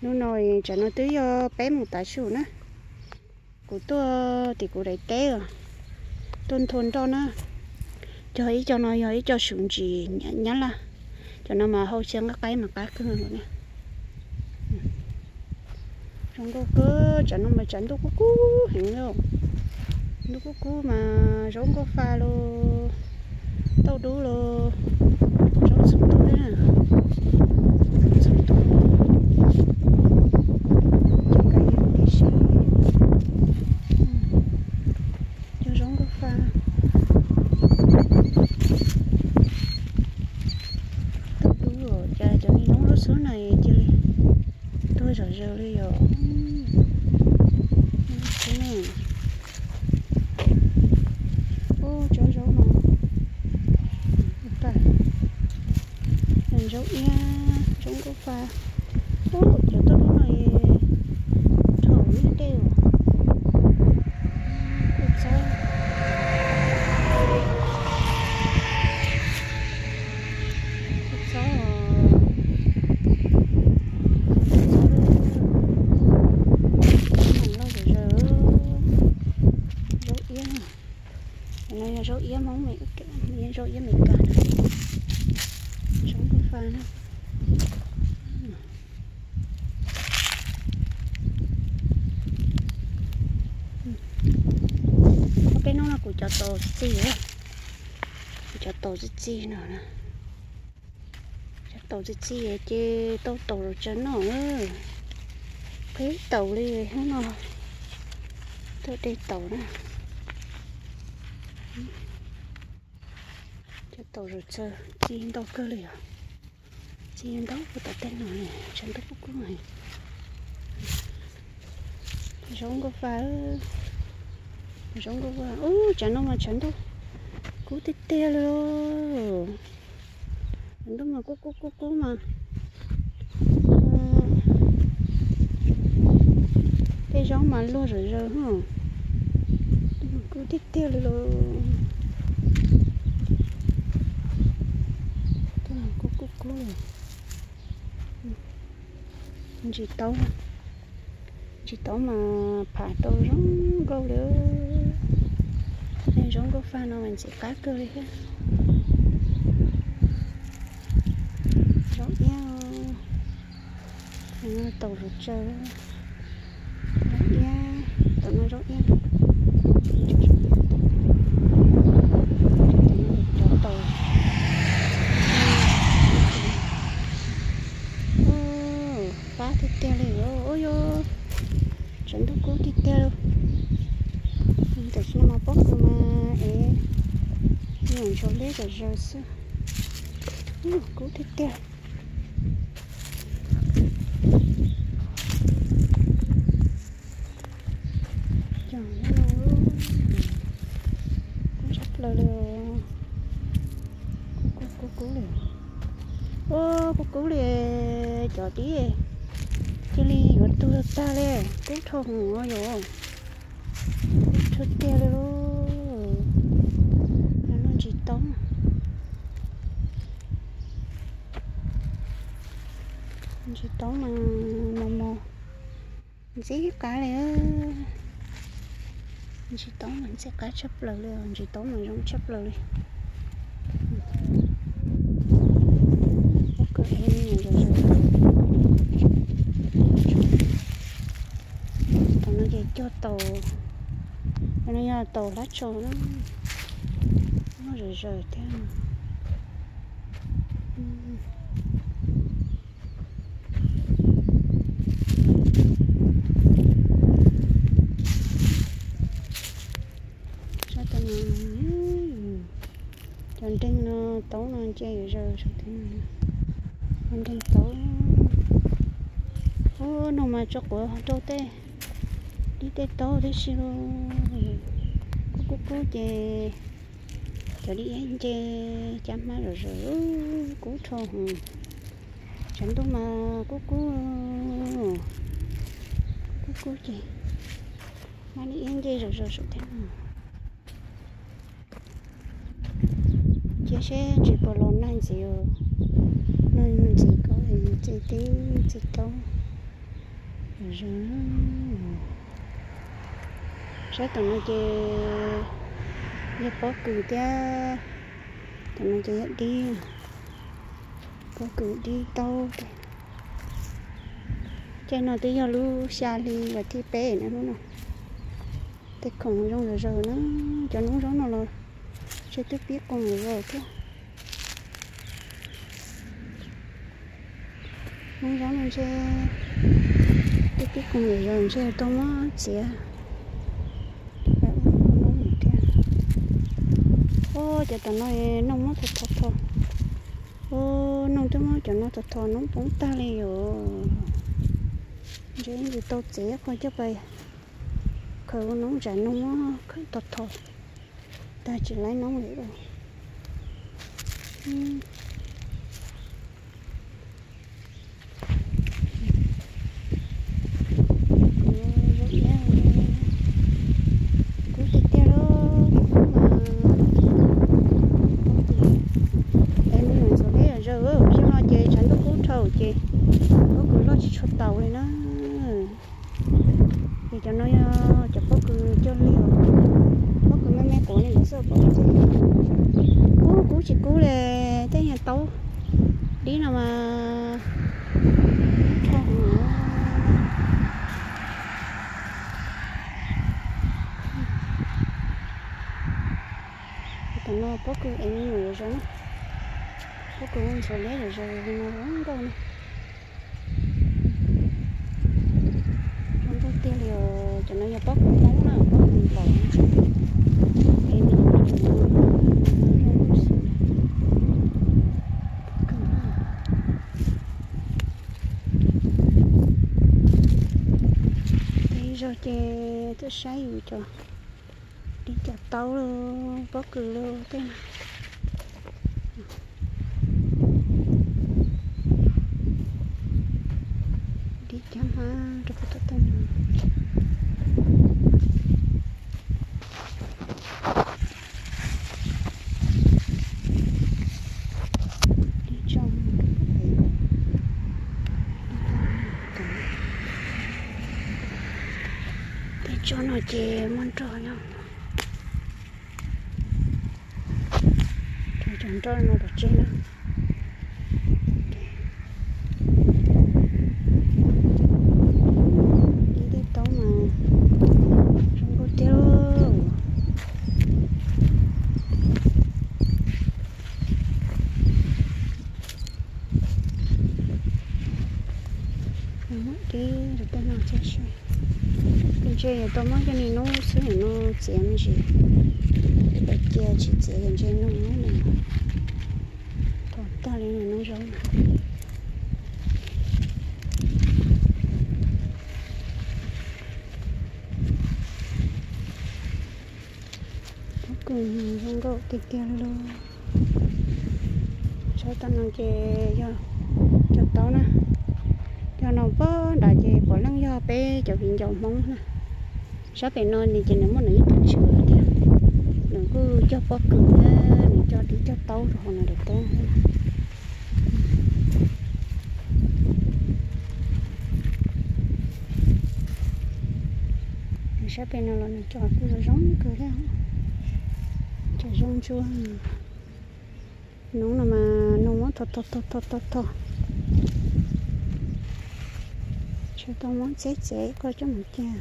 Hnub no tsam no twb yog peb moos tav su na. Kuv tuaj tim kuv daim teb os, tuaj nthua nroj na. Cog ib co no yog ib co suv ntsis nyab laj. Cov no mas hau xyaw nqaij qaib mas qab kawg nkaus na. Zoo nkauj kawg, tsam no mas tsam ntuj kub kub heev li. Ntuj kub kub mas zaub nkauj fa los, tauj dub los, zaub txhum ntuj thiab na. Txhum ntuj, cov kav yeej tib si, cov zaub nkauj fa. Tauj dub los cas cov me noob lub xub na cia li tuag zom zaws li yom. Ub, tsob zaub no, zaub iab, zaub nkauj fa. Ub, cov tauj dub no rhaum ib dej os. Kuj txob, kuj txob os. Kuj txob, kuj txob loj zom zaws. Zaub iab, no yog zaub iab Hmoob, zaub iab Amelikas, zaub nkauj fa na. Ob peb hnub no kuv cov taus txi txi, kuv cov taus txi txi no, cov taus txi txi ces tau taus los tsaws noj. Qhib taus li hnub no, tuaj de taus na. Cov taus los tsaws txi ntau kawg li os. Txi ntau puag tom tej no, tshav ntuj kub kub. Zaub nkauj fa, zaub nkauj fa. Ub, tsam no mas tshav ntuj kub tiag tiag li. Tshav ntuj mas kub kub kub kub mas, tej zaub mas luag zom zaws, kub tiag tiag li los. Kub kub kub. Ntsis taub, ntsis taub mas pham tau zoo nkauj li. Zaub nkauj fa no mas ntxim qab kawg li thiab. Zaub iab, taus los tsaws. Zaub iab, tam no zaub iab, cov taus. Qab tiag tiag li os. Ub, yog tshav ntuj kub tiag tiag li. Tam sim no mas pob kws mas es nyuam ntsuav liab zom zaws xwb. Kub tiag tiag. Cog, kub tshaj plaws li. Kub kub kub li. Ub, kub kub li, cov dib cia li yuav tuag tag li. Kub dhau hwv yom. Kub dhau tiag li lauj. Noj ntsis taub, ntsis taub mas mos mos, ntxim qab li. Ntsis taub mas ntxim qab tshaj plaws li, ntsis taub mas zoo tshaj plaws li. Pob kws es, tam no ces cog taus, tam no yog taus hlab tso na, muaj zom zaws thiab. Sab tam no, cov nreeg no taub no nce zom zaws saum thiab. Cov nreeg taub, ub, no mas tso quav rau tej dib tej taub tib si lauj. Kub kub kub ces cov dib iab nce cab hmab zom zaws, kub dhau hwv. Tshav ntuj mas kub kub, kub kub ces hmab dib iab nce zom zaws saum thiab no. Cia seb ntsis puas los nag ntxiv, nag ntxiv ko txi tib txi taub. Zoo. Saib tom no ces yog pob kws thiab, tom no ces yog dib, pob kws dib taub. Caij no twb yog lub xya hli vas thib peb na hnub no. Tej khoom zoo zom zaws na, cov noob zaub no los ntshe twb pib qoos zom zaws thiab. Noob zaub no ntshe twb pib qoos zom zaws, ntshe tau muab txiav. Ua noob thiab. Ua cov tom no noog muab tho tho tho. Ua noog twb muab cov no tho tho noob poob tag li os. Ntshe yus tau txiav qhov coj pais khaws ua noob zam noog muab khaws tho tho tag tsis laib noob li. Kub tiag tiag lub kub mas. Es me nyuam ntxuav liab zom zaws, xyoo no ces tshav ntuj kub dhau ces pob kws loj tsis tshua taus li na. Ces cov no yog cov pob kws coj liag, pob kws me me quav li ntawd xwb, pob kws coj liag. Kub kub tsis kub li, tej nyuag taub dib no mas dhau heev. Tam no pob kws es me nyuam zom zaws na, pob kws ntxuav liab zom zaws li no zoo nkauj na. Zoo nkauj tiag li os, cov no yog pob kws Hmoob na, pob kws nplaum. Es me nyuam zoo nkauj xwb. Tej zaug ces tuaj saib yus cov dib cov taub los pob kws los tej no. Dib cov hmab rau puag tom tej no. Dib tso, tej tsob no ces muaj nroj nyob. Cov nroj no pov tseg na. Ib tej taub mas zoo nkauj tiag. Dib rau tej no thiab seb. Ntshe yuav tau muab coj li noob xwb no txiav me ntsis. Cia tsis txiav ces ntshe noob no pom tag li noob zaub no. Pob kws zoo nkauj tiag tiag li. Saib tom no ces yog cov taub na. Yog no pog nrad ces puav leej yog peb cov viv ncaus Hmoob na. Sab pem no nws ces nws muaj nws ib tug tswv thiab, nws kuj cog pob kws thiab nws cog dib cog taub rau hauv nws daim teb thiab. Nws sab pem no los nws cog kuj zoo zoo kawg thiab, cog zoo ntsuab. Noob no mas noog muab tho tho tho tho tho, tsis tau muab txeb txev koj coj mus cia.